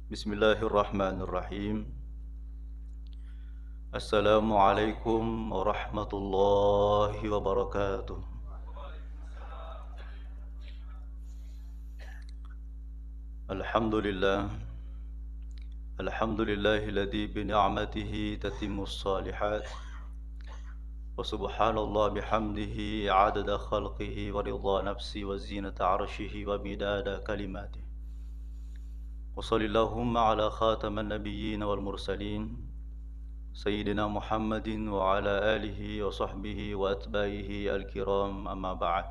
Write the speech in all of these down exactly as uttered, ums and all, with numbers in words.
Bismillahirrahmanirrahim. Assalamualaikum warahmatullahi wabarakatuh. Alhamdulillah. Alhamdulillahilladzi bi ni'matihi tatimmus shalihat. Wa subhanallah bihamdihi adada khalqihi wa ridha nafsihi wa zinata arshihi wa midada kalimatihi. Wa sallallahumma ala khataman nabiyyin wal mursalin, Sayyidina Muhammadin wa ala alihi wa sahbihi wa atba'ihi al-kiram, amma ba'd.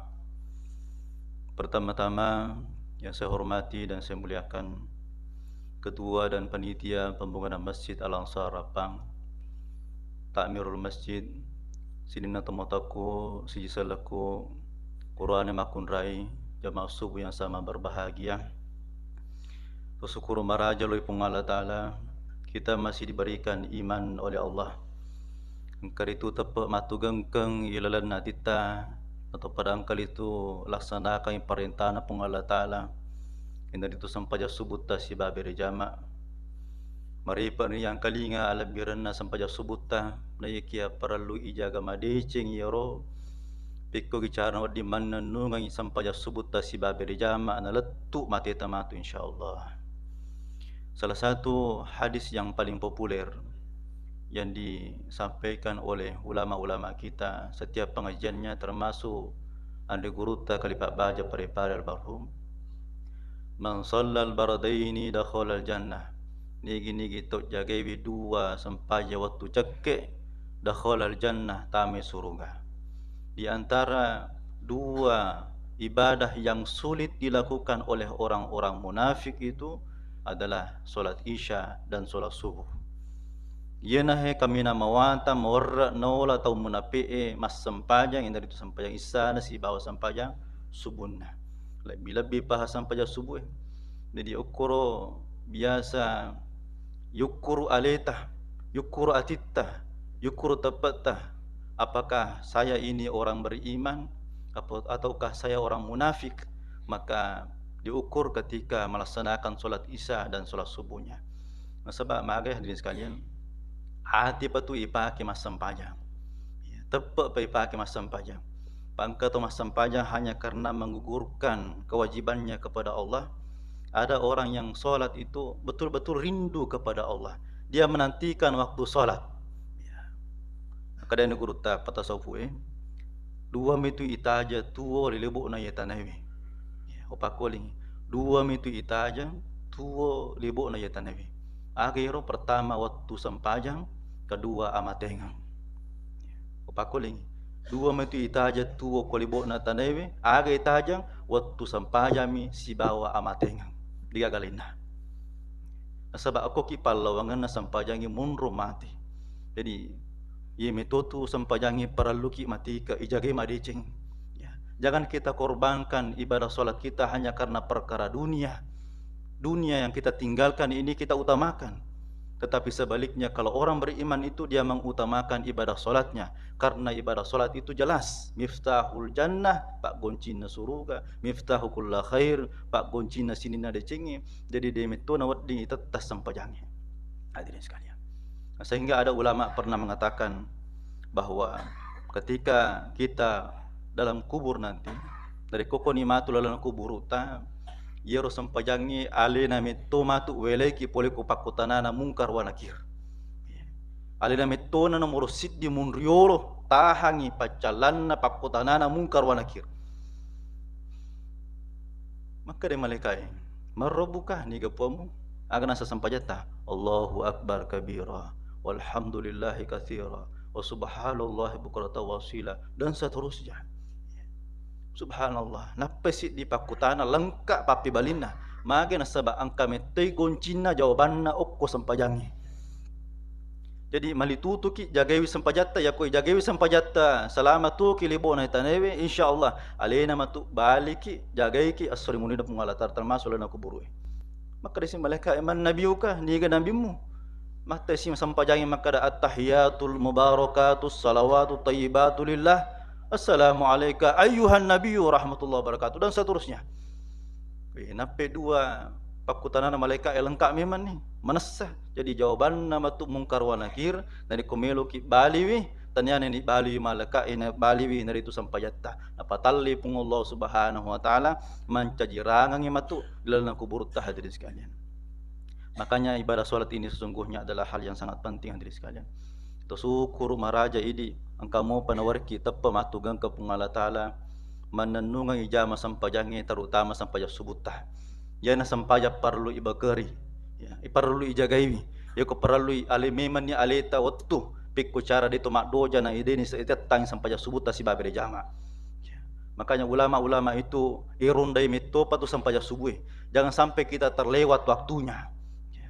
Pertama-tama yang saya hormati dan saya muliakan Ketua dan Panitia Pembangunan Masjid Al-Ansar Rappang, Takmirul Masjid, sininna tomatoakku, siji sellekku, Qur'ane makkunrai, jamaah subuh yang sama berbahagia. Bersyukur maraja lao ri Puang Allah Ta'ala, kita masih diberikan iman oleh Allah. Engka ritu teppe mattugengkeng ilalenna atitta, atau pada engka ritu laksanakan parentana Puang Allah Ta'ala, iyanaritu sempajang subutta sibawa berejama. Maripe'ni yang kalinga alebbirenna sempajang subutta, naiyakia parellu ijaga madeceng iyaro, pekkogi carana wedding mannennungengngi sempajang subutta sibawa berejama, nalettu mateta matu, insyaallah. Salah satu hadis yang paling populer yang disampaikan oleh ulama-ulama kita setiap pengajiannya, termasuk Anre Gurutta Khalifah Baja Parepare almarhum, "Man shallal bardaini dakhalal jannah." Nigi-nigi to jagaiwi dua sempajang wettu cekke, dakhalal jannah, tamai suruga. Di antara dua ibadah yang sulit dilakukan oleh orang-orang munafik itu adalah sholat Isya dan sholat subuh. Iyanahe kaminang mawatang mawerre naola tau munafi'e massempajang, iyanaritu sempajang issana sibawa sempajang subunna. Lebbi-lebbi paha sempajang subuh e. Jadi, okkoro biasa yukkuru aleta, yukkuru atitta, yukkuru teppetta, apakah saya ini orang beriman apa, ataukah saya orang munafik? Maka diukur ketika melaksanakan sholat Isya dan sholat subuhnya. Nasaba magai, hadirin sekalian, ati pa tu ipake massempajang. Ya, teppe pa ipake massempajang. Pangka to massempajang hanya karena menggugurkan kewajibannya kepada Allah. Ada orang yang sholat itu betul-betul rindu kepada Allah. Dia menantikan waktu sholat. Ya. Makkedani gurutta patasawufu e, dua mitu itaja tuo ri lebo'na iye tanaewe. Ya, upakkuling. Dua mitu itaja tuo lebo'na iye tanaewe. Aga ero? Pertama, wettu sempajang, kedua, amatengeng. Upakkuling. Dua mitu itaja tuo ko lebo'na tanaewe, aga itajang? Wettu sempajammi sibawa amatengeng. Degaga lainna. Nasaba okkoki pallawangenna sempajangnge monro mate. Jadi, iye metotu sempajangnge parelluki matike, ijagai madeceng. Ya, jangan kita korbankan ibadah sholat kita hanya karena perkara dunia. Dunia yang kita tinggalkan ini kita utamakan. Tetapi sebaliknya, kalau orang beriman itu dia mengutamakan ibadah sholatnya, karena ibadah sholat itu jelas miftahul jannah, paggoncinna suruga, miftahu kulla khair, paggoncinna sininna decengnge. Jadi, de metto nawedding itetta sempajangnge. Hadirin sekalian. Sehingga ada ulama pernah mengatakan bahwa ketika kita dalam kubur nanti, dari kokoni matu laleng kuburuta, iyaro sempajangnge alena metto matu welaiki pole ko pakkutanana Mungkar wa Nakir. Alena mettona nomoro siddi munriolo tahangi paccallanna pakkutanana Mungkar wa Nakir. Makkeda malaikae, "Man rabbuka, niga puammu?" Aga nasa sempajatta, "Allahu akbar kabira, walhamdulillahi katsira, wa subhanallahi bukratan wa asila," dan seterusnya. Subhanallah, nappai siddi pakkutana lengka pappebalinna. Mage nasaba engka mettoi goncinna jawabanna okko sempajangnge. Jadi, malitutuki jagaiwi sempajatta, yako ijagaiwi sempajatta, salama tuki lebo'na tanaewe, insyaallah alena matu baliki, jagaiki esso ri munrinna Puang Allah Ta'ala, termasuk lalenna kuburue. Makkeda si malaika, "Man nabiyuka, niga nabimmu?" Makkeda si sempajangnge makkeda, "Attahiyatul mubarakatus salawatut thayyibatu lillah. Assalamu alaika ayyuhan nabiyyu warahmatullahi wabarakatuh," dan seterusnya. Wih, nappe dua Pakkutanana malaika'e lengka' memanni, manessa. Jadi jawabanna matu Mungkar wa Nakir, narekko meloki baliwi, taniana ni baliwi malaika'e, na baliwi naritu sampajatta. Napatalli Puang Allah Subhanahu wa Ta'ala, mancaji rangangngi matu di lalenna kuburutta, hadirin sekalian. Makanya ibadah sholat ini sesungguhnya adalah hal yang sangat penting, hadirin sekalian. Tasukkuru maraja idi, engka mopa nawerekki teppe mattugengka Puang Allah Ta'ala, mannennungeng ijama sempajangnge, terutama sempajang subutta. Iyana sempajang parellu ibakeri, ya, parellu ijagaiwi. Yako parellui ale memanni aleta wettu, pikku cara deto maddoja na ideni se-, itettangi sempajang subutta sibawa bere jama. Ya. Makanya ulama-ulama itu irundai mettopa tu sempajang subue. Jangan sampai kita terlewat waktunya. Ya.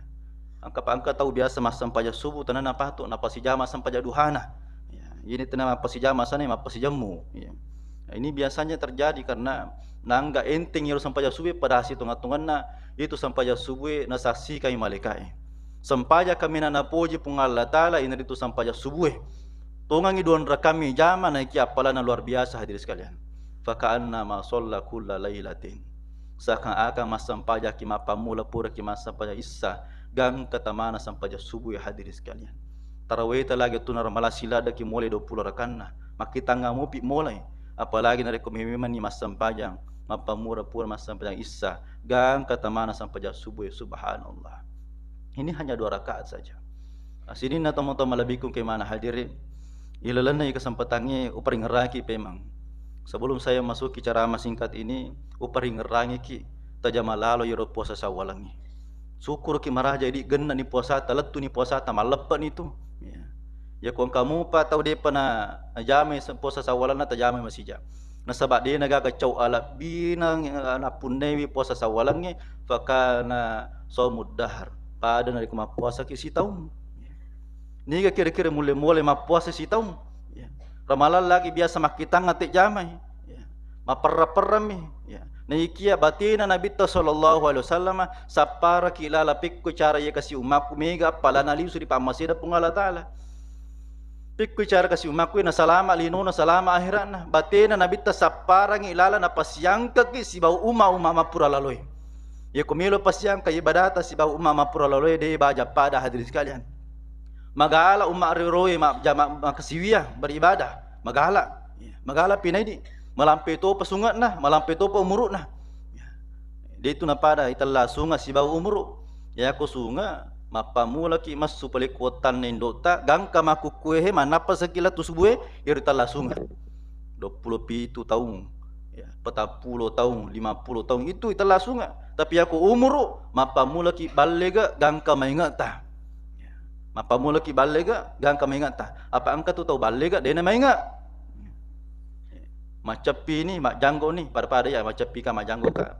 Engka pa engka tau biasa massempajang subuh, tenana patu, napasijama sempajang duhana. Ya, ini tenana mappasijama sana, mappasijammu. Ya. Nah, ini biasanya terjadi karena nangga enteng iyaro sempajang subuh, padahal sitonga-tonganna itu sempajang subuh nasaksikan malaika'e. Sempajang kami na napoji Puang Allah Ta'ala, inaritu sempajang subuh. Tongangi dua rakammi jama, naiki appalana luar biasa, hadirin sekalian. Faka'annama shalla kulla lailatin. Seakan-akan massempajaki mappammula puraki massempajang issa, gangka tamana sempajang subuh, ya hadirin sekalian. Taraweta lagi tu nara malasi ladaki mulai dua puluh rakanna. Makkitanga mupi mulai. Apalagi narekko memanni massempajang, mappammula pura massempajang issa, gangka tamana sempajang subuh, ya subhanallah. Ini hanya dua rakaat saja. Nah, sininna tomatoa malebbiku ke mana hadiri, ilalenna kesempatangnge uparingerraki pemang. Sebelum saya masuki ceramah singkat ini, uparingerrangiki tajama lalo iyaro puasa Sawwalangnge. Sukkuruki maraja idi, gennani puasata, lettuni puasata, malleppe'ni tu. Ya. Yako engka mupa tau depa na, najamai se-, puasa Sawwalanna, tajamai masija. Nasaba dena gaga cau alebbina, eh, nappunnaiwi puasa Sawwalangnge, fakana saumud dahar. Pada narekko mappuasaki sitaung. Niga kira-kira mulle-mulle mappuasa sitaung? Ya. Ramalang lagi biasa makkitang ate jamai. Ya. Maperra-perrammi. Ya. Naikia batena Nabitta sallallahu alaihi wasallam, sapparaki lala pekko cara iya kasi ummakku, mega appalana lisu ri pammasena Puang Allah Ta'ala. Pekko cara kasi ummakku, na salama linona, salama akhiratna. Batena Nabitta sapparangi lala napasiangkaki sibawa umma-umma mappura laloe. Yako melo pasiangka ibadata sibawa umma mappura laloe, de baja pada, hadirin sekalian. Magala umma riroe ma-, jama-, makasiwia beribadah. Magala. Ya, magala pinaidi. Malampe topa sunge'na, malampe topa umuru'na. Ya. De tu napada itella sunge sibawa umuru. Yako sunge, mappamulaki massu palekkuwattanna indo'ta, gangka makkukkuehe, mannappasaki lettu subue, iyaro itella sunge. Dua puluh pitu taung, ya, patappulo taung, lima puluh taung, itu itella sunge. Tapi yako umuru, mappamulaki ballega, gangka mainge'ta. Ya. Mappamulaki ballega, gangka mainge'ta. Apa engka tu tau ballega, dena mainge. Maceppi ni, majjanggo ni, pada-pada ya, maceppi ka, majjanggo ka.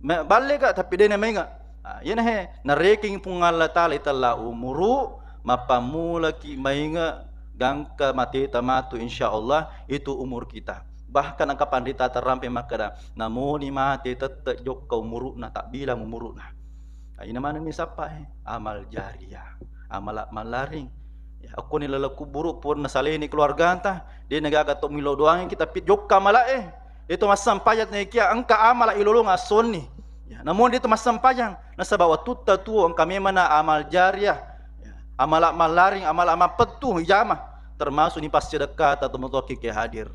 Ma-, balle ka, tapi dena mainge. Ah, iyana he, narekeng Puang Allah Ta'ala itella umuru, mappammulaki mainge, gangka mateta matu, insya Allah, itu umur kita. Bahkan engka panrita terrampe makkeda, namoni mate tette jokka umuru'na, tak bilang umuru'na. Ah, ina maneng ni sappa, eh? Amal jariah, amala mallaring. Ya, okkoni laleng kuburu purna saleni keluargata, de na gaga to milo doangki, tapi jokka amala, eh. De to massempajang nekia engka amala ilolong assonni. Ya, namun de to massempajang, nasaba wattutta tuo engka memana amal jariah. Ya, amala mallaring, amala mappettu ijama, termasuk ni passidekka ta tomatoki ke hadir.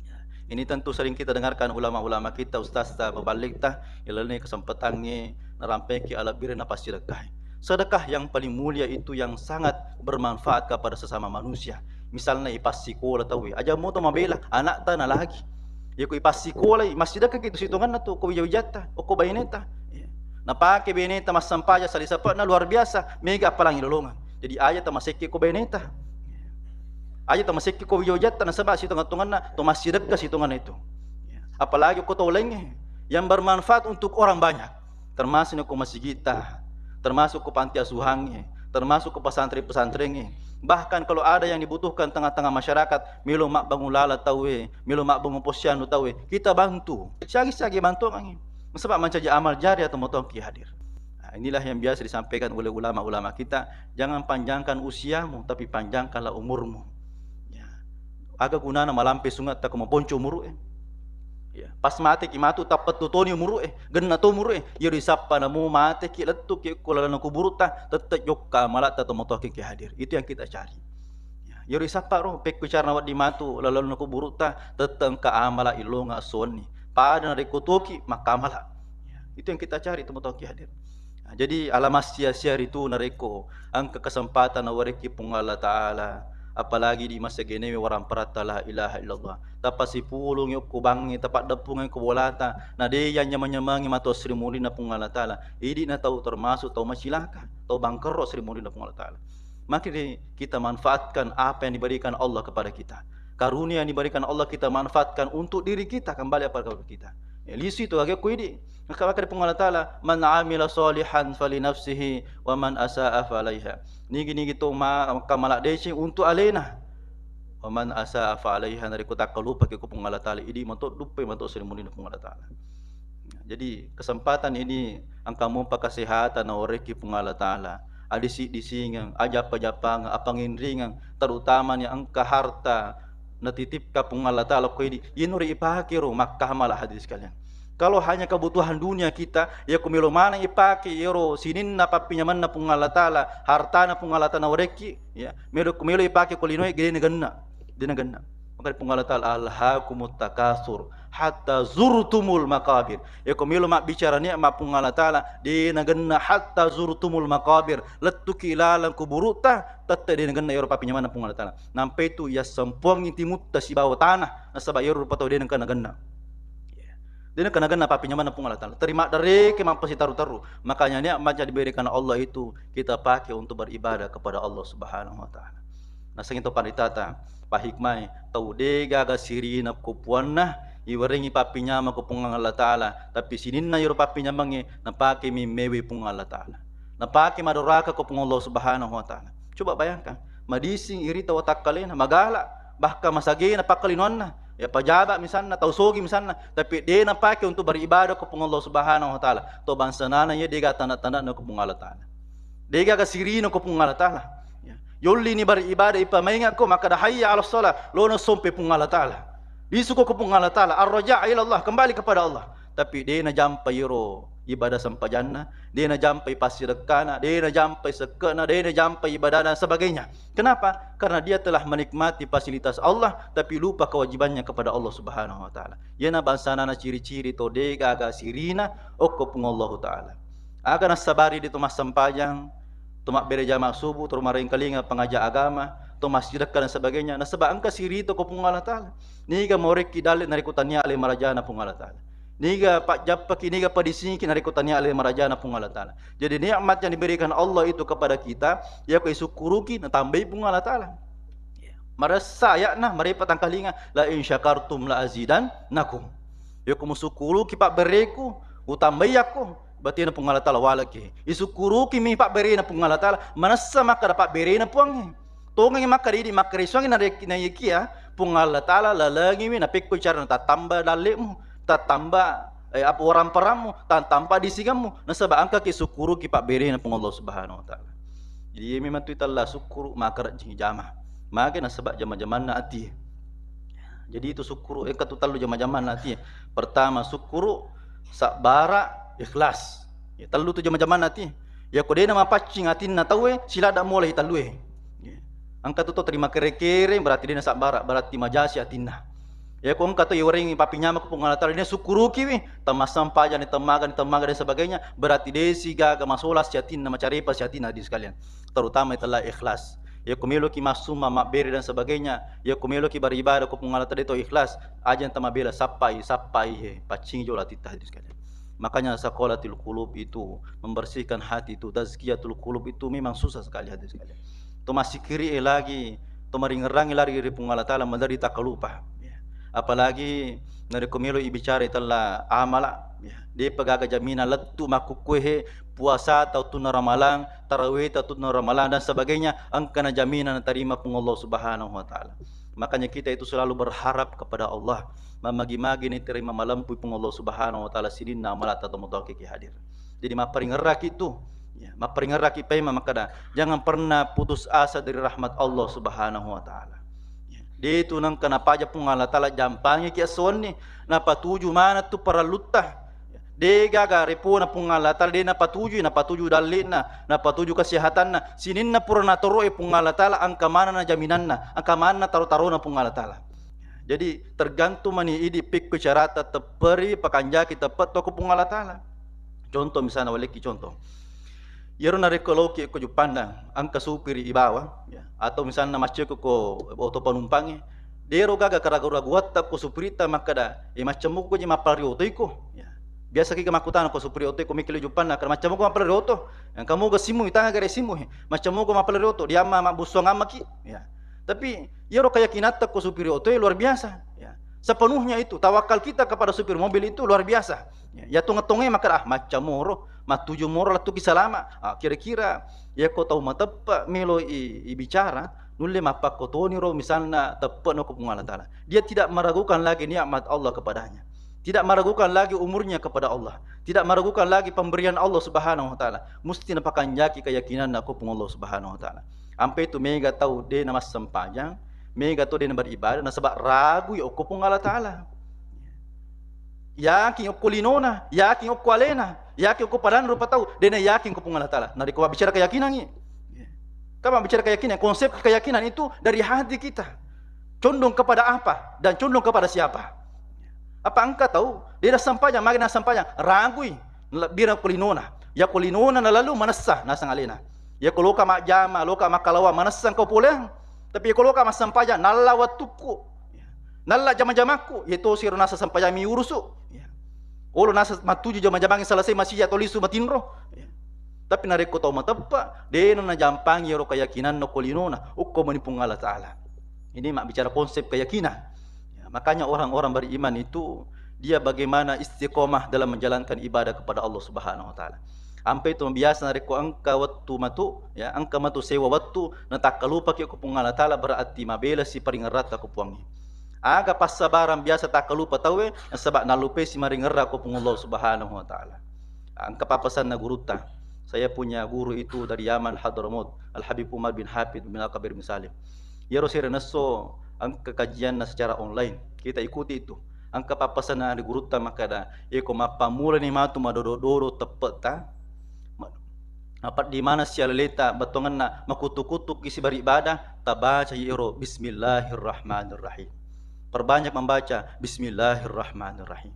Ya, ini tentu sering kita dengarkan ulama-ulama kita, ustazta, muballigta, ilalenna kesempatangnge narampeki alebbireng napassidekkahi. Sedekah yang paling mulia itu yang sangat bermanfaat kepada sesama manusia. Misalnya ipassikola tauwe, aja moto mabela anakta nalagi. Yako ipassikolai, massidekkaki tu sitonganna tu, ko wija-wijatta, okko baineta. Ya. Napake baineta massempajang sali sape'na luar biasa, mega appalangi lolongang. Jadi aja tamasekke ko baineta. Aja tamasekke ko wija-wijatta, nasaba sitonga-tonganna to massidekka sitonganna itu. Ya. Apalagi ko tau laingnge yang bermanfaat untuk orang banyak, termasuk ko masigitta, termasuk ko panti asuhangnge, termasuk ko pesantren-pesantrengnge. Bahkan kalau ada yang dibutuhkan tengah-tengah masyarakat, melo mabbangun lala tauwe, melo mabbangun posyandu tauwe, kita bantu. Siagi-siagi bantuangngi. Nasaba mancaji amal jariah atau motongki hadir. Nah, inilah yang biasa disampaikan oleh ulama-ulama kita, jangan panjangkan usiamu, tapi panjangkanlah umurmu. Ya. Aga gunana malampe sungatta ko maponco umuru'e. Ya, pas mateki matu, tappa tu toni umuru'e, genna to umuru'e, iyaro isappa namo mateki, lettuki ko lalenna kuburutta, tette jokka amala'ta tomatoakkeng ki hadir. Itu yang kita cari. Ya, iyaro isappa ro, pekko carana wedding matu lalenna kuburutta, tette engka amala illonga esso wenni. Pada narekko tuoki makkamala. Ya, itu yang kita cari tomatoakkeng hadir. Nah, jadi alama sia-sia ritu narekko engka kesempatan nawerekki Puang Allah Ta'ala, apalagi di masa genewe waramparatta la ilaha illallah. Tapasipulungi okko bangnge, tapaddeppungengngi ko bolata, na de yanyameng-nyamengi matu sri murinna Puang Allah Ta'ala. Idi'na tau termasuk tau macilaka, tau bangkerro sri murinna Puang Allah Ta'ala. Maka di kita manfaatkan apa yang diberikan Allah kepada kita. Karunia yang diberikan Allah kita manfaatkan untuk diri kita, kembali apa kepada kita. Ya, lisu itu lagi aku idi. Maka, maka di Puang Allah Ta'ala, "Man amila sholihan fali nafsihi, wa man asa'a falaiha." Nigi-nigi to ma-, maka mala deceng untuk alena. "Wa man asa'a falaiha," narekko takkalupaki ko Puang Allah Ta'ala, idi mato duppe mato sri murinna Puang Allah Ta'ala. Jadi, kesempatan ini engka mupa kesehatan nawerekki Puang Allah Ta'ala. Adisi-disingeng, ajappa-jappangeng, apanginringeng, terutama ni engka harta natitipka Puang Allah Ta'ala ko idi, iyano ri ipake ro makkamala, hadirin sekalian. Kalau hanya kebutuhan dunia kita, ya ko melo maneng ipake iyaro sininna pappinyamenna Puang Allah Ta'ala, hartana Puang Allah Ta'ala nawerekki, ya, melo, ko melo ipake ko linoe, de nagenna. De nagenna. Maka Puang Allah Ta'ala, "Alhakumut takasur hatta zurtumul maqabir." Ya ko melo mabbicara nikmat Puang Allah Ta'ala, de nagenna hatta zurtumul maqabir. Lettuki laleng kuburutta, tette de nagenna iyaro pappinyamenna Puang Allah Ta'ala. Nampai tu yassempuangngi timutta sibawa tanah, nasaba iyaro rupa tau de nengka nagenna. De nengka nagenna pappinyamenna Puang Allah Ta'ala. Terima dereke mappasitaru-taru. Makanya nikmat yang diberikan Allah itu kita pakai untuk beribadah kepada Allah Subhanahu wa Ta'ala. Nasengngi to panritata, pahikmai, tau de gaga sirina ko puanna, iwerengi pappinyameng ko Puang Allah Ta'ala, tapi sininna iyaro pappinyamengnge napake mi mewe Puang Allah Ta'ala. Napake madoraka ko Puang Allah Subhanahu wa Ta'ala. Coba bayangkan, madising irita watakkalena, magala, bahkan masagena pakkalinoanna, ya, pejabat misalna, tau sogi misalna, tapi de napake untuk beribadah ko Puang Allah Subhanahu wa Ta'ala. To bangsanana iya de gaga tanda-tandana ko Puang Allah Ta'ala. De gaga sirina ko Puang Allah Ta'ala. Ya. Yollini beribadah, ipamaingakko, makkada, "Hayya 'alas shalah," lono sompe Puang Allah Ta'ala. Lisuko ko Puang Allah Ta'ala, ar-raja' ila Allah, kembali kepada Allah. Tapi de najampai ro ibadah sempajanna, de najampai passidekkana, de najampai sekke'na, de najampai ibadah dan sebagainya. Kenapa? Karena dia telah menikmati fasilitas Allah, tapi lupa kewajibannya kepada Allah Subhanahu wa Ta'ala. Iyana bangsana na ciri-ciri to de gaga sirina okko Puang Allahu Ta'ala. Aga nassabari de to massempajang, to mabbere jama subuh, to maringkalinga pengajar agama, to massidekka dan sebagainya. Nasaba engka sirito ko Puang Allah Ta'ala. Niga morekki dalle narekko tania ale marajana Puang Allah Ta'ala. Niga pajjappaki, niga padisingiki narekko tania ale marajana Puang Allah Ta'ala. Jadi nikmat yang diberikan Allah itu kepada kita, ya ko isukkuruki, natambai Puang Allah Ta'ala. Maressa ayatna, marepa tangkalinga, "La in syakartum la azidannakum." Ya ko musukkuruki pabbereku, utambai yakko. Berarti na Puang Allah Ta'ala walaki. Isukkuruki mi pabberena Puang Allah Ta'ala, manessa makkada pabberena Puangnge. Tongengngi makkada idi makkaresuangngi na rek-, na iyakiya, Puang Allah Ta'ala lalengiwi, napekko carana tattamba dalle'mu, tattamba, eh, apa, waramparammu, tattamba disingemmu, nasaba engkaki sukkuruki pabberena Puang Allah Subhanahu wa Ta'ala. Jadi, iya memang tu itella sukkuru, maka rajing jama. Maka nasaba jama-jamanna ati. Jadi itu sukkuru, engka tu tellu jama-jamanna ati. Pertama, sukkuru, sabbara, ikhlas. Ya, tellu tu jama-jamanna ati. Ya, ko dena mapaccing atinna tauwe, silada mulai tellue. Ya. Engka tu to terima kere-kere, berarti dena sabbara, berarti majasi atinna. Ya, ko engka to iwerengi pappinyama ko Puang Allah Ta'ala, dena sukkurukiwi, temmassempajang, temmagani, temmaga dan sebagainya, berarti desi gaga masola si atinna, macarepa si atinna, hadirin sekalian. Terutama itella ikhlas. Ya, ko meloki massumma, mabbere dan sebagainya, ya, ko meloki beribadah ko Puang Allah Ta'ala to ikhlas, aja tamabela sappai, sappai he, paccingi jolo atitta, hadirin sekalian. Makanya sakolatil qulub itu, membersihkan hati itu, tazkiyatul qulub itu memang susah sekali, hadirin sekalian. To massikiri e lagi, to maringerrangi lari ri Puang Allah Ta'ala, maderri takkalupa. Ya. Apalagi narekko melo ibicara itella amala, ya. Depa gaga jaminan lettu makkukkuehe, puasa ta wettunna Ramalang, tarawih ta wettunna Ramalang dan sebagainya, engkana jaminan natarima Puang Allah Subhanahu wa Ta'ala. Makanya kita itu selalu berharap kepada Allah, mamagi-magi ni terima malempu Puang Allah Subhanahu wa Ta'ala sininna amalatta tomatoakkiki hadir. Jadi mapparingerraki tu, ya, mapparingerraki paimeng makkada, jangan pernah putus asa dari rahmat Allah Subhanahu wa Ta'ala. Ya. De' tu nengka napaja Puang Allah Ta'ala jampangiki esso wenni, napatuju maneng tu parellutta. De' gaga repona Puang Allah Ta'ala, de' napatuju, napatuju dalle'na, napatuju kesehatanna. Sininna pura natoro'e Puang Allah Ta'ala, engka manenna jaminanna, engka manenna taro-tarona Puang Allah Ta'ala. Jadi, tergantung mani idi pekko carata tepperi pakanjaki teppe' to ko Puang Allah Ta'ala. Contoh, misalna, walekki contoh. Iyaro narekko loki ko Juppandang, engka supiri ibawa, ya, atau misalna macceko ko oto panumpangnge, de' ro gaga keragu-raguatta ko supiritta makkeda, "E, maccamuko je mappala ri otoiko?" Ya. Biasa kiga makkutana ko supiri otoiko, mekki lo Juppandang, "Maccamuko mappala ri oto? Engka moga simu, itanga gare simu, he. Maccamuko mappala ri oto, diamma mabbussuang ammaki?" Ya. Tapi iyaro keyakinatta ko supiri otoe luar biasa. Ya. Sepenuhnya itu, tawakal kita kepada supir mobil itu luar biasa. Ya, iya tongeng-tongengnge makkeda, "Ah, maccamoro, mattuju moro lettuki salama." Ah, kira-kira iyako tau mateppe' melo i, ibicara, nulle mappakkotoniro misalna teppe'na ko Puang Allah Ta'ala. Dia tidak meragukan lagi nikmat Allah kepadanya. Tidak meragukan lagi umurnya kepada Allah. Tidak meragukan lagi pemberian Allah Subhanahu wa Ta'ala. Musti napakanjaki keyakinanna ko Puang Allah Subhanahu wa Ta'ala. Ampe tu mega tau de' namassempajang, mega tau de' naberibadah, nasaba' ragui okko Puang Allah Ta'ala. Yakin okko linona, yakin okko alena, yakin okko padanna rupa tau, de' nayakin ko Puang Allah Ta'ala. Narekko mabbicara keyakinangngi. Kan mabbicara keyakinan, konsep keyakinan itu dari hati kita. Condong kepada apa dan condong kepada siapa? Apa engka tau de' nassempajang, magi nassempajang, ragui, nalebbireng ko linona. Yako linona nalalu manessa naseng alena. Yako loka majjama, loka makkalawang, manessa engka poleang. Tapi yako loka massempajang, nalla wettukku, nalla jama-jamakku, iya tosi ro nasa sempajang mi urusu. Ya. Olo nasa mattuju jama-jamangnge selesai masija to lisu matinro. Ya. Tapi narekko tau mateppe', de' na najampangi iyaro keyakinanna ko linona, okko mani Puang Allah Ta'ala. Ini mabbicara konsep keyakinan. Ya, makanya orang-orang beriman itu dia bagaimana istiqomah dalam menjalankan ibadah kepada Allah Subhanahu wa Ta'ala. Ampe tu biasa narekko engka wettu matu, ya, engka matu sewa wettu, natakkalupaki ko Puang Allah Ta'ala, berarti mabelasi paringeratta ko Puangnge. Aga passabarang biasa takkalupa tauwe, nasaba' nallupaisi maringerra ko Puang Allah Subhanahu wa Ta'ala. Engka pappasanna gurutta. Saya punya guru itu dari Yaman, Hadramaut, Al Habib Umar bin Hafid bin Al Kabir bin Salim. Iyaro sere nesso engka kajianna secara online. Kita ikuti itu. Engka pappasanna ri gurutta makkeda, "Iyako mappammulani matu madodo-dodo teppe'ta, ma-, mapaddi maneng sialaleta bettuangenna makuttu-kuttuki sibari ibadah, tabaca iyaro Bismillahirrahmanirrahim." Perbanyak membaca Bismillahirrahmanirrahim.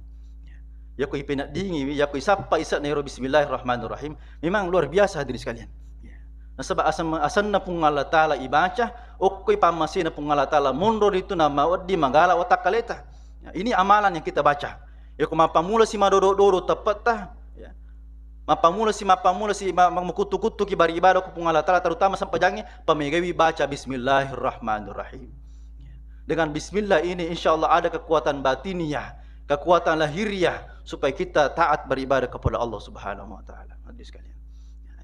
Yako ipeneddingiwi, yako isappa ise'na iyaro Bismillahirrahmanirrahim, memang luar biasa, hadirin sekalian. Nasaba' asem-, asenna Puang Allah Ta'ala ibaca, okkoi pammasena Puang Allah Ta'ala monro ritu namawedding magala watakkaleta. Ya, ini amalan yang kita baca. Yako mappammulasi madodo-dodo teppe'ta, ya. Mappammulasi, mappammulasi ma-, ma-, makuttu-kuttuki bari ibadah ko Puang Allah Ta'ala, terutama sempajangnge, pamegaiwi baca Bismillahirrahmanirrahim. Dengan bismillah ini, insya Allah ada kekuatan batiniah, kekuatan lahiriah, supaya kita taat beribadah kepada Allah Subhanahu wa Ta'ala. Hadirin sekalian.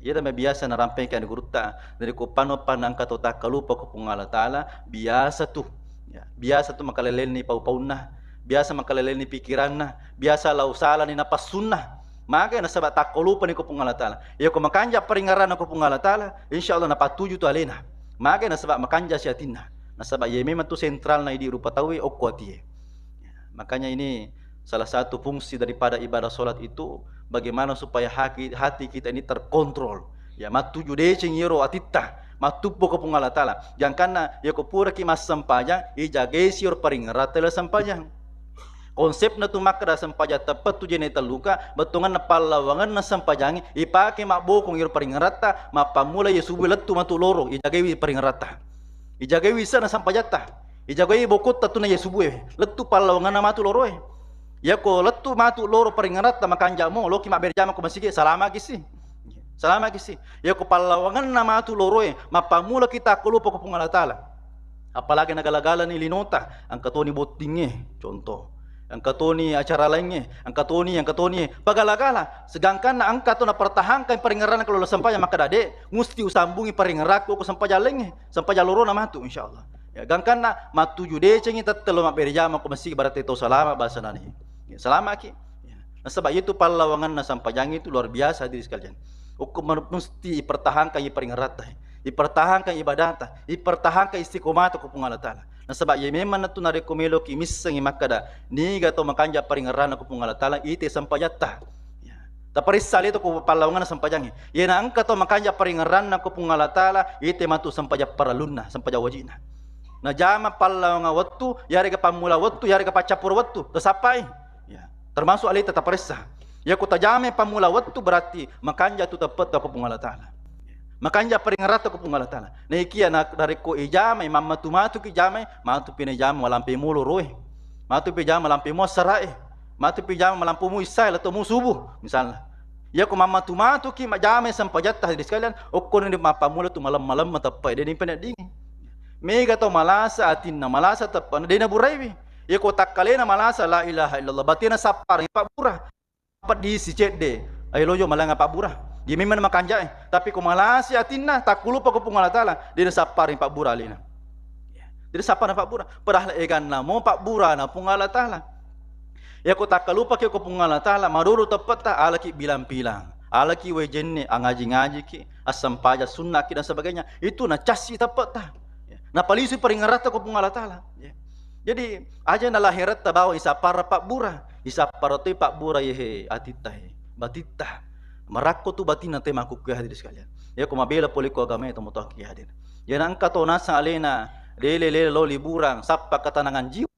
Iyaro mabiasa narampengkan gurutta, narekko pano-pano engka to takkalupa ko Puang Allah Ta'ala, biasa tu, ya, biasa tu makaleleni pau-paunna, biasa makaleleni pikiranna, biasa lao salani napassunna. Magai nasaba' takkalupani ko Puang Allah Ta'ala. Iyako makanja' paringerranna ko Puang Allah Ta'ala, insya Allah napattuju tu alena. Magai nasaba' makanja' si atinna. Nasaba' iye memang tu sentralna idi rupa tauwe okko atie. Makanya ini salah satu fungsi daripada ibadah sholat itu, bagaimana supaya haki-, hati kita ini terkontrol. Ya, mattuju deceng iyaro atitta, mattuppo ko Puang Allah Ta'ala. Gangkanna, yako puraki massempajang, ijagaisi iyaro paringeratta ila sempajang. Konsepna tu makkeda sempajang teppe' tu je'ne' telluka, bettuangenna pallawangenna sempajangnge, ipake mabbokong iyaro paringeratta, mappammula iya subuh lettu matu loro, ijagaiwi paringeratta. Ijagaiwi ise'na sempajatta. Ijagaiwi bokotta tu na iya subuh e. Lettu pallawangenna matu loro e. Yako lettu matu loro paringeratta, makanja'mo, loki mabbere jama ko masigi, salamaki si. Salamaki si. Yako pallawangenna matu loro e, mappammulaki takkalupa ko Puang Allah Ta'ala. Apalagi nagala-galani linota, engka toni bottingnge, contoh. Engka toni acara laingnge, engka toni, engka toni pagala-gala. Sedangkanna engka to napertahankan paringerranna ko lao sempajang makkeda, "De', musti usambungi paringerrakku ko sempajang laingnge, sempajang lorona matu, insya Allah." Ya, gangkanna mattuju decengi tette lao mabbere jama ko masigi, berarti to salama bahasanani. Ya, salamaki. Ya. Nasaba' itu pallawangenna sempajangnge itu luar biasa, hadirin sekalian. Okko mer-, musti ipertahankan iparingeratta, ipertahankan ibadata, ipertahankan istiqomata ko Puang Allah Ta'ala. Nasaba iye memang natu narekko meloki missengngi makkeda, niga tau makanja paringerranna ko Puang Allah Taala, ite sempajatta. Ya. Taparessa aleta ko pallawanganna sempajangnge. Iyena engka tau makanja paringerranna ko Puang Allah Taala, ite matu sempajang parellunna, sempajang wajibna. Najama pallawangeng wettu, yarega pammula wettu, yarega paccappura wettu, tasappai. Ya. Termasuk aleta taparessa. Yako tajamai pammula wettu berarti makanja tu teppetta ko Puang Allah Taala. Makanja paringerratta ko Puang Allah Taala. Naikia na-, narekko ijamai, mammatu-matuki jamai, matupi najama malampe mu loroe. Matupi jama malampe mu assarae. Matupi jama malampe mu issae, lettu mu subuh, misalna. Yako mammatu-matuki majamai sempajatta, hadirin sekalian, okkoni mappammula tu malem-malem mateppa, de' nipeneddingi. Mega tau malasa atinna, malasa teppana, de' naburaiwi. Yako takkalena malasa la ilaha illallah, batena sappareng pabbura. Peddi sicedde, ayo lojo malengnga pabbura. Dia memang makanjae, tapi ko malasi atinna, takkulupa ko Puang Allah Taala, de' nasappareng pabbura alena. De' nasappareng pabbura. Padahal eganna mo pabbura na Puang Allah Taala. Yako takkalupaki ko Puang Allah Taala, madolo teppetta, alaki bilang-pilang, alaki wae jenne, angaji-ngajiki, assempaja sunnaki dan sebagainya. Itu nacassi teppetta. Ya. Napalisu paringerratta ko Puang Allah Taala. Ya. Jadi, aja nalaheratta bawang isappara pabbura, isappara toi pabbura yehe atitta he, batitta. Marakko tu batinna te makkukku hadir sekalian. Ya, ko mabela pole ko agama itu motoki hadir. Ya, na engka to nasang alena, lele-lele lo liburang, sappa ketenangan jiwa.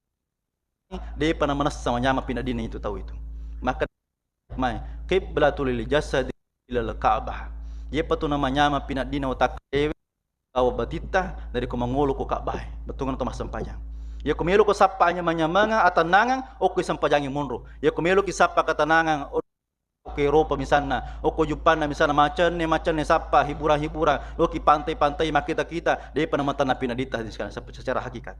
De'pa namanessa manyameng pineddinna itu tau itu. Maka mai, qiblatul jasadi ilal Ka'bah. Je'pa tu namanyameng pineddinna utakka dewe, awa batitta, narekko mangolo ko Ka'bah e, bettuanna to massempajang. Yako melo ko sappa anyameng-nyamengeng, atennangeng, okko sempajangi monro. Yako melo ki sappa ketenangan, okko Eropa misalna, okko Jeppanna misalna, macenne-macenne sappa, hiburan-hiburan, loki pantai-pantai, makkita-kita, de'pa namatanna pinedditta secara hakikat.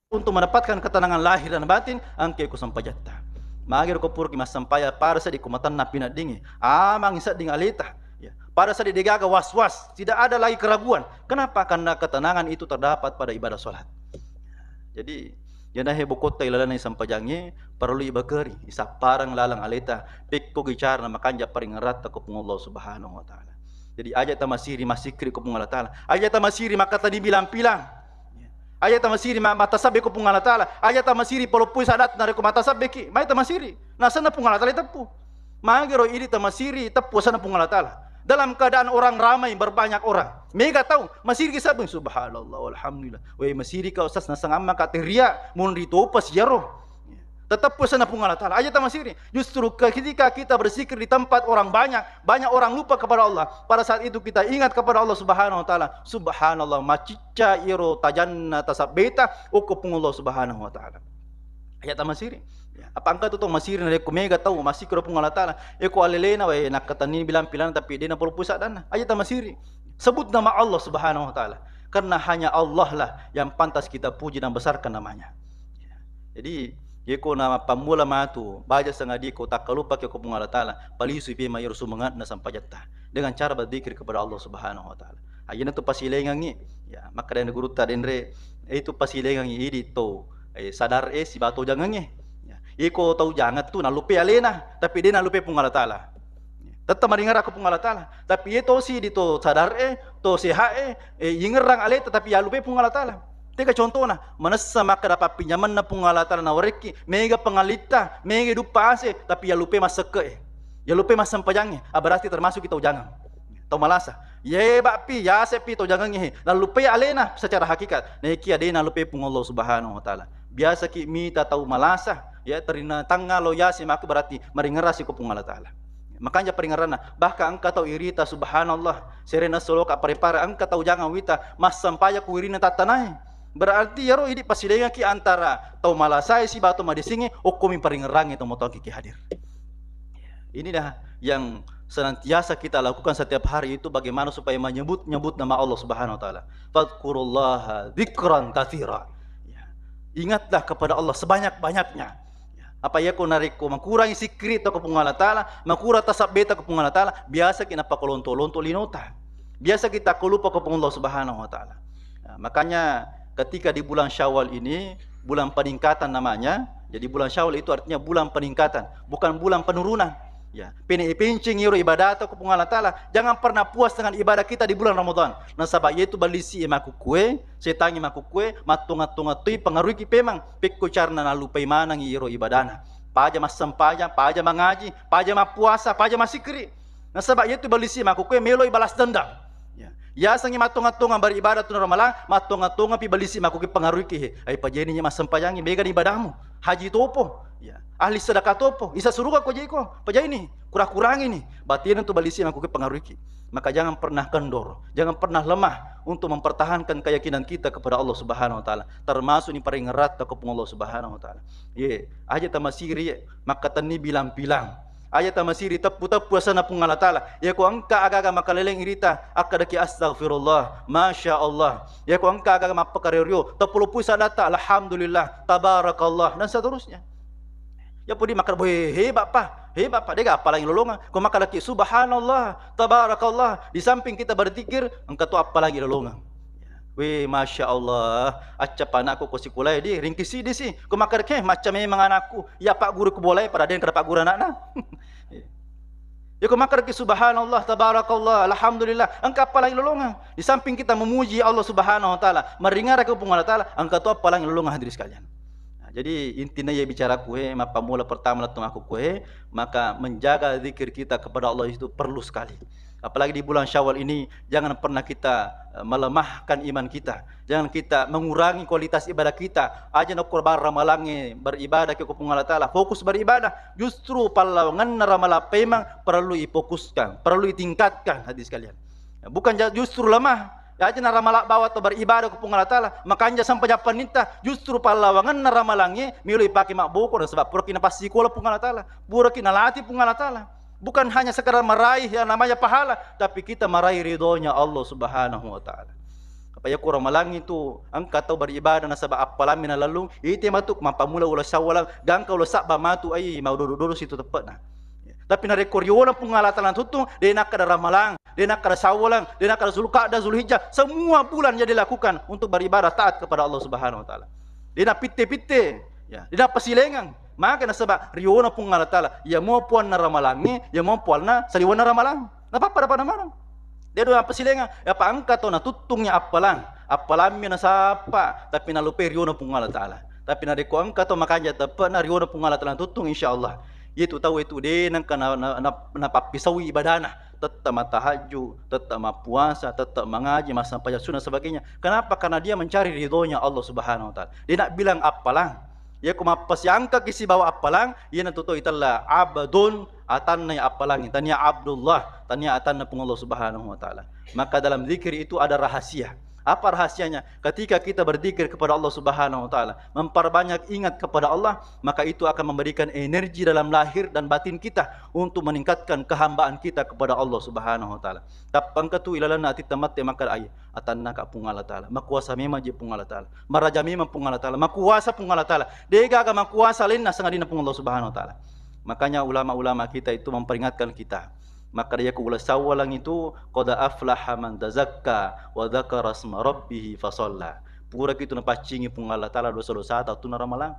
Untuk mendapatkan ketenangan lahir dan batin, engka ko sempajatta. Magi ro ko puraki massempajang, pada seddi ko matanna pineddingi, amangi sedding aleta. Ya. Pada seddi degaga was-was, tidak ada lagi keraguan. Kenapa? Karena ketenangan itu terdapat pada ibadah salat. Jadi, jana he bokotta ilalenna sempajangnge, perlu ibakeri, isappareng laleng aleta, pekko gicara makanja paringerratta ko Puang Allah Subhanahu wa Ta'ala. Jadi, aja tamasiri massikkiri ko Puang Allah Ta'ala. Aja tamasiri makkatani bilang-pilang. Aja tamasiri ma-, matasabbe ko Puang Allah Ta'ala. Aja tamasiri paloppui sadatta narekko matasabbeki. Mai tamasiri. Nasenna Puang Allah Ta'ala teppu. Magero idi tamasiri teppu asenna Puang Allah Ta'ala. Dalam keadaan orang ramai, berbanyak orang. Mega tau, masiri sabeng, subhanallah, alhamdulillah. Weh, masiri ka Ustaz, naseng amma ka teria, munri topa siyaro. Tetap puasana Puang Allah Ta'ala. Aja tamasiri. Justru ketika kita berzikir di tempat orang banyak, banyak orang lupa kepada Allah. Pada saat itu kita ingat kepada Allah Subhanahu wa Ta'ala. Subhanallah, macicca iro tajanna tasabbeta, okko Puang Allah Subhanahu wa Ta'ala. Aja tamasiri. Ya, apa engka tu tau masiri narekko mega tau massikkiri Puang Allah Ta'ala. Eko alelena wae nakkatenni bilang-pilang tapi de' napolopoi saddanna. Aja tamasiri. Sebut nama Allah Subhanahu wa Ta'ala. Karena hanya Allah lah yang pantas kita puji dan besarkan namanya. Jadi, yeko na pammula matu, baja sangadi ko takkalupaki ko Puang Allah Ta'ala, palisui pema iyaro sumangatna sampajatta dengan cara berzikir kepada Allah Subhanahu wa Ta'ala. Ayyana tu pasilengangngi, ya, makkadani gurutta denre, itu pasilengangngi idi to, eh, sadar e sibawa to jangangnge. Ya, iko tau jangan tu nalupe alena, tapi de' nalupe Puang Allah Ta'ala. Tette maringerra ko Puang Allah Ta'ala. Tapi iye tosi di to sadar e, to sehat e, e, ingerrang aleta tapi yalupe Puang Allah Ta'ala. Tega contona, manessa makkeda pappinjamanna Puang Allah Ta'ala nawarekki, mega pangallitta, mega duppa ase, tapi yalupe massekke e. Yalupe massempajangnge, ah, berarti termasuk kita ujangan. Tau malasa. Ye bappi, yasepi tau jangangnge, lalupe alena secara hakikat. Nekia de' nalupe Puang Allah Subhanahu wa Ta'ala. Biasa ki mita tau malasa, ya, terina tangngalo yase maka berarti maringerrasi ko Puang Allah Ta'ala. Makanja paringerranna, bahkan engka tau irita, subhanallah, serena soloka parepare engka tau jangan wita, massampaja ku wirina tattanae. Berarti yaro idi pasilengaki antara tau malasae sibawa tau madisingnge, okkomi paringerrangnge tau motoki ki hadir. Inilah yang senantiasa kita lakukan setiap hari itu, bagaimana supaya menyebut-nyebut nama Allah Subhanahu wa Ta'ala. Fadhkurullaha dzikran katsira. Ya. Ingatlah kepada Allah sebanyak-banyaknya. Ya. Apa iya ko narekko makurangi sikkiri to ko Puang Allah Ta'ala, makurang tasabbeta ko Puang Allah Ta'ala, biasa ki napakolonto-lonto linota. Biasa kita ko lupa ko Puang Allah Subhanahu wa Ta'ala. Ya, makanya ketika di bulan Syawal ini, bulan peningkatan namanya. Jadi bulan Syawal itu artinya bulan peningkatan, bukan bulan penurunan. Ya, pene ipenceng iro ibadata ko Puang Allah Taala. Jangan pernah puas dengan ibadah kita di bulan Ramadan. Nasaba iyatu ballisi e makukkue, setangi makukkue, mattonga-tonga toi pengaruhiki pemang. Pekko carana nalupai maneng iro ibadana. Paja massempajang, paja mangaji, paja mappuasa, paja masikri. Nasaba iyatu ballisi e makukkue meloi balas dendam. Ya. Yasengngi mattonga-tonga beribadah tu ramalang, mattonga-tonga pi ballisi e makukkue pengaruhiki he. Ai pajeni massempajangi, mega ni ibadahmu. Haji topo. Ya. Ahli sedekah topo. Isa suruga ko jeko. Pajaini. Kura-kurangi ni. Batina tu ballisi e makukkue pengaruhiki. Maka jangan pernah kendor, jangan pernah lemah untuk mempertahankan keyakinan kita kepada Allah Subhanahu wa Ta'ala. Termasuk ni paling erat ke Puang Allah Subhanahu wa Ta'ala. Ye, aja tamasiri makkatenni bilang-bilang. Aja tamasiri teppu-teppu asanna Puang Allah Taala. Yako engka aga-aga makaleleng irita, akkadaki astagfirullah, masya Allah. Yako engka aga-aga mappakario-rio, teppu lopui sadatta, alhamdulillah, tabarakallah, dan seterusnya. Ya pudi makkada, "Boe, hebat pa, hebat pa, dega appalangi lolongeng." Ko makkadaki subhanallah, tabarakallah, di samping kita berzikir, engka to appalangi lolongeng. We, masya Allah, acca panakku ko sikolae di, ringkisi di si. Ko makkadaki, "He, macca memang anakku, ya pak guru ku bolae, pada deng kada pak guru anakna." Ya ko makkadaki subhanallah, tabarakallah, alhamdulillah, engka appalangi lolongeng. Di samping kita memuji Allah Subhanahu wa Ta'ala, maringaraki Puang Allah Ta'ala, engka to appalangi lolongeng, hadirin sekalian. Nah, jadi intinya ya bicaraku he, mappammula pertama lettu makkukku he, maka menjaga zikir kita kepada Allah itu perlu sekali. Apalagi di bulan Syawal ini, jangan pernah kita, eh, melemahkan iman kita. Jangan kita mengurangi kualitas ibadah kita. Aja nokko barra malangnge beribadah ke Puang Allah Ta'ala. Fokus beribadah. Justru pallawangenna ramalang pemang perlu ifokuskan, perlu itingkatkan, hadirin sekalian. Bukan ja-, justru lemah. Aja na ramalang bawa to beribadah ke Puang Allah Ta'ala. Makanja sampai japan nitta justru pallawangenna ramalangnge melo ipake mabboko nasaba puraki napassikola Puang Allah Ta'ala. Puraki nalatih Puang Allah Ta'ala. Bukan hanya sekedar meraih yang namanya pahala, tapi kita meraih ridhonya Allah Subhanahu wa Ta'ala. Apa ya kurang malangi tu engka tau beribadah nasaba appalammi nalallung, ite matu mappamula ula sawwalang, gangka ula sabba matu ai mau dodo-dodo situ teppe'na. Tapi narekko riona Puang Allah Ta'ala tuttung, de nakkada ramalang, de nakkada sawwalang, de nakkada zulkada, zulhijjah, semua bulan dia dilakukan untuk beribadah taat kepada Allah Subhanahu wa Ta'ala. De napitte-pitte, ya, de napasilengang. Maka nasaba riona Puang Allah Ta'ala, iya mua puanna ramalangnge, iya mua puanna saliwanna ramalang. Napappada pada maneng. Dia dua apa silenga, apa engka to natuttungi appalang, appalammi nasappa, tapi nalupai riona Puang Allah Ta'ala. Tapi narekko engka to makanja teppe'na riona Puang Allah Ta'ala tuttung, insya Allah. Itu tau itu de nengka na, na, na, napappisaui ibadana. Tette matahajju, tette mappuasa, tette mangaji, massampajang sunnah sebagainya. Kenapa? Karena dia mencari ridhonya Allah Subhanahu wa Ta'ala. Dia nak bilang appalang. Iya ko mappasiangkaki sibawa appalang, iyanatu to itella abdun atanna ya appalangi, tania Abdullah, tania atanna Puang Allah Subhanahu wa Ta'ala. Maka dalam zikir itu ada rahasia. Apa rahasianya? Ketika kita berzikir kepada Allah Subhanahu wa Ta'ala, memperbanyak ingat kepada Allah, maka itu akan memberikan energi dalam lahir dan batin kita untuk meningkatkan kehambaan kita kepada Allah Subhanahu wa Ta'ala. Tappangka tu ilalanna atitta matte makkada ai, atannaka Puang Allah Ta'ala. Makuasa memang je Puang Allah Ta'ala. Maraja memang Puang Allah Ta'ala. Makuasa Puang Allah Ta'ala. Degaga makuasa lainna sangadinna Puang Allah Subhanahu wa Ta'ala. Makanya ulama-ulama kita itu memperingatkan kita. Maka dia ku ula sawwalang itu, "Qad aflaha man tazakka wa dzakara asma rabbih fa shalla." Puraki tu napaccingi Puang Allah Ta'ala dosa-dosata tu naramalang.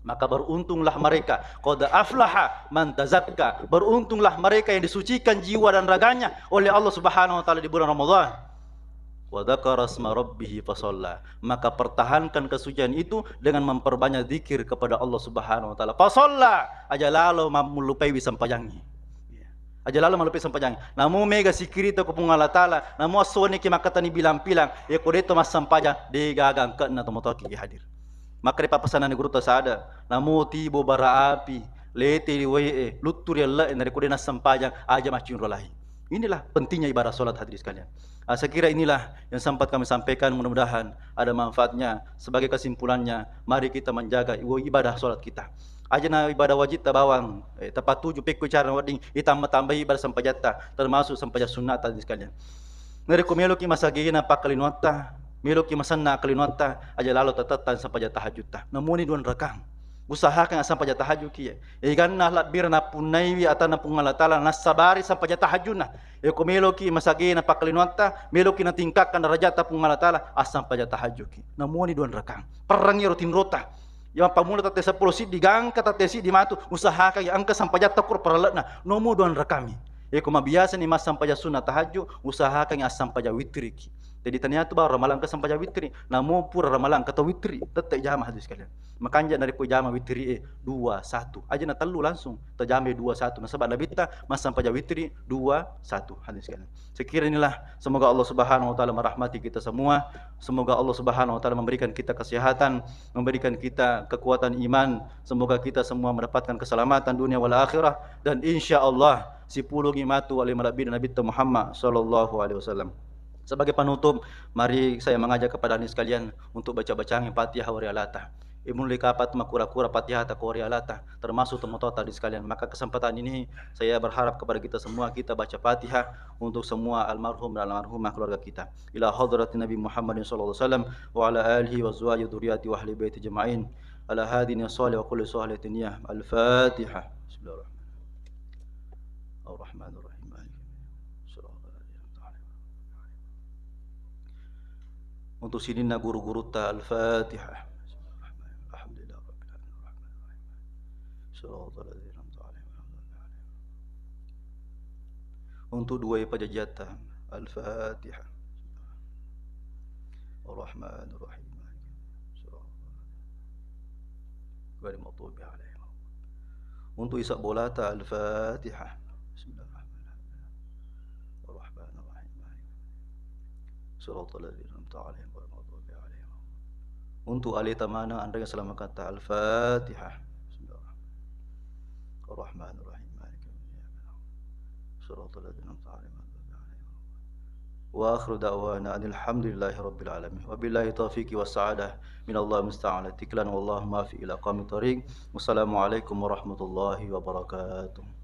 Maka beruntunglah mereka. Qad aflaha man tazakka. Beruntunglah mereka yang disucikan jiwa dan raganya oleh Allah Subhanahu wa Ta'ala di bulan Ramadan. Wa dzakara asma rabbih fa shalla. Maka pertahankan kesucian itu dengan memperbanyak zikir kepada Allah Subhanahu wa Ta'ala. Fa shalla, aja lalo mammulupaiwi sampajangngi. Aja lalo mallupai sampajangngi. Namu mega sikiri to ko Puang Allah Ta'ala, namu assuwaniki makkatani bilang-bilang, ya ko de to massempajang, de gaga engkana to motoki hadir. Maka ri pappasanna gurutta sada, namu tibo bara api, lete ri wae e, luttu ri elle'e, narekko de nassempajang, aja maccinro lai. Inilah pentingnya ibadah salat, hadirin sekalian. Ah, saya kira inilah yang sempat kami sampaikan, mudah-mudahan ada manfaatnya. Sebagai kesimpulannya, mari kita menjaga ibadah salat kita. Aja na ibadah wajib tabawang, eh, tapatuju pekko cara wedding itamba-tambai ibadah sempajatta, termasuk sempajang sunnah, hadirin sekalian. Narekko meloki masagena pakkalinoatta, meloki masenna akkalinoatta, aja lalo tatettang sempajang tahajutta. Namuni dua rakang. Usahakan sempajang tahajud ki. Eganna labbira nappunnaiwi atanna Puang Allah Ta'ala, nassabari sempajang tahajudna. Yako meloki masagena pakkalinoatta, meloki natingkatkan darajatta Puang Allah Ta'ala, assampajang tahajud ki. Namuni dua rakang. Perrangi ro tinrota. Iya, pammula tette seppulo siddi, gangka tette siddi matu, usahakangngi engka sempajatta kuro parelle'na, nomor dua rakami. Iyako mabiasani massempajang sunna tahajju, usahakangngi assempaja witriki. Jadi tania tu baru ramalang engka sempajang witri, namo pura ramalang engka to witri, tette jama hadirin sekalian. Makanja narekko jama witri e dua satu, aja na tellu langsung tajamai dua satu. Nasaba Nabitta massempajang witri dua satu, hadirin sekalian. Sekira inilah, semoga Allah Subhanahu wa Ta'ala merahmati kita semua. Semoga Allah Subhanahu wa Ta'ala memberikan kita kesehatan, memberikan kita kekuatan iman. Semoga kita semua mendapatkan keselamatan dunia wal akhirah. Dan insya Allah, sipulungi matu ale malebbi Nabitta Muhammad sallallahu alaihi wasallam. Sebagai penutup, mari saya mengajak kepada hadirin sekalian untuk baca-bacangi Fatihah warialata. Imun likapa tu makura-kura Fatihah ta ko rialata, termasuk tomatoata hadirin sekalian. Maka kesempatan ini saya berharap kepada kita semua, kita baca Fatihah untuk semua almarhum dan almarhumah keluarga kita. Ila hadratin Nabi Muhammadin sallallahu alaihi wasallam wa ala alihi wa azwajihi wa dzurriyyati wa ahli baiti ajma'in. Ala hadini salih wa kulli salihatin niyah. Al-Fatihah. Bismillahirrahmanirrahim. Ar-Rahmanirrahim. Maliki yaumiddin. Shiratal ladzina an'amta alaihim. Untuk sininna guru-gurutta, Al-Fatihah. Bismillahirrahmanirrahim. Alhamdulillahirabbil alamin. Arrahmanirrahim. Shiratal ladzina an'amta alaihim. Untuk dua pajajiatta, Al-Fatihah. Arrahmanirrahim. Ghairil maghdubi alaihim. Untuk isa bolata, Al-Fatihah. Bismillahirrahmanirrahim. Arrahmanirrahim. Shiratal ladzina an'amta alaihim ghairil maghdubi alaihim. Untuk aleta maneng anrega selamakatta, Al-Fatihah. Bismillahirrahmanirrahim. Arrahmanirrahim. Maliki yaumiddin. Iyyaka na'budu wa iyyaka nasta'in. Shiratal ladzina an'amta alaihim ghairil maghdubi alaihim. Wa akhiru da'wana anil hamdulillahi rabbil alamin. Wa billahi taufiqi was sa'adah. Minallah musta'an. Tiklan wallahu muwaffiq ila aqwamit thariq. Wassalamualaikum warahmatullahi wabarakatuh.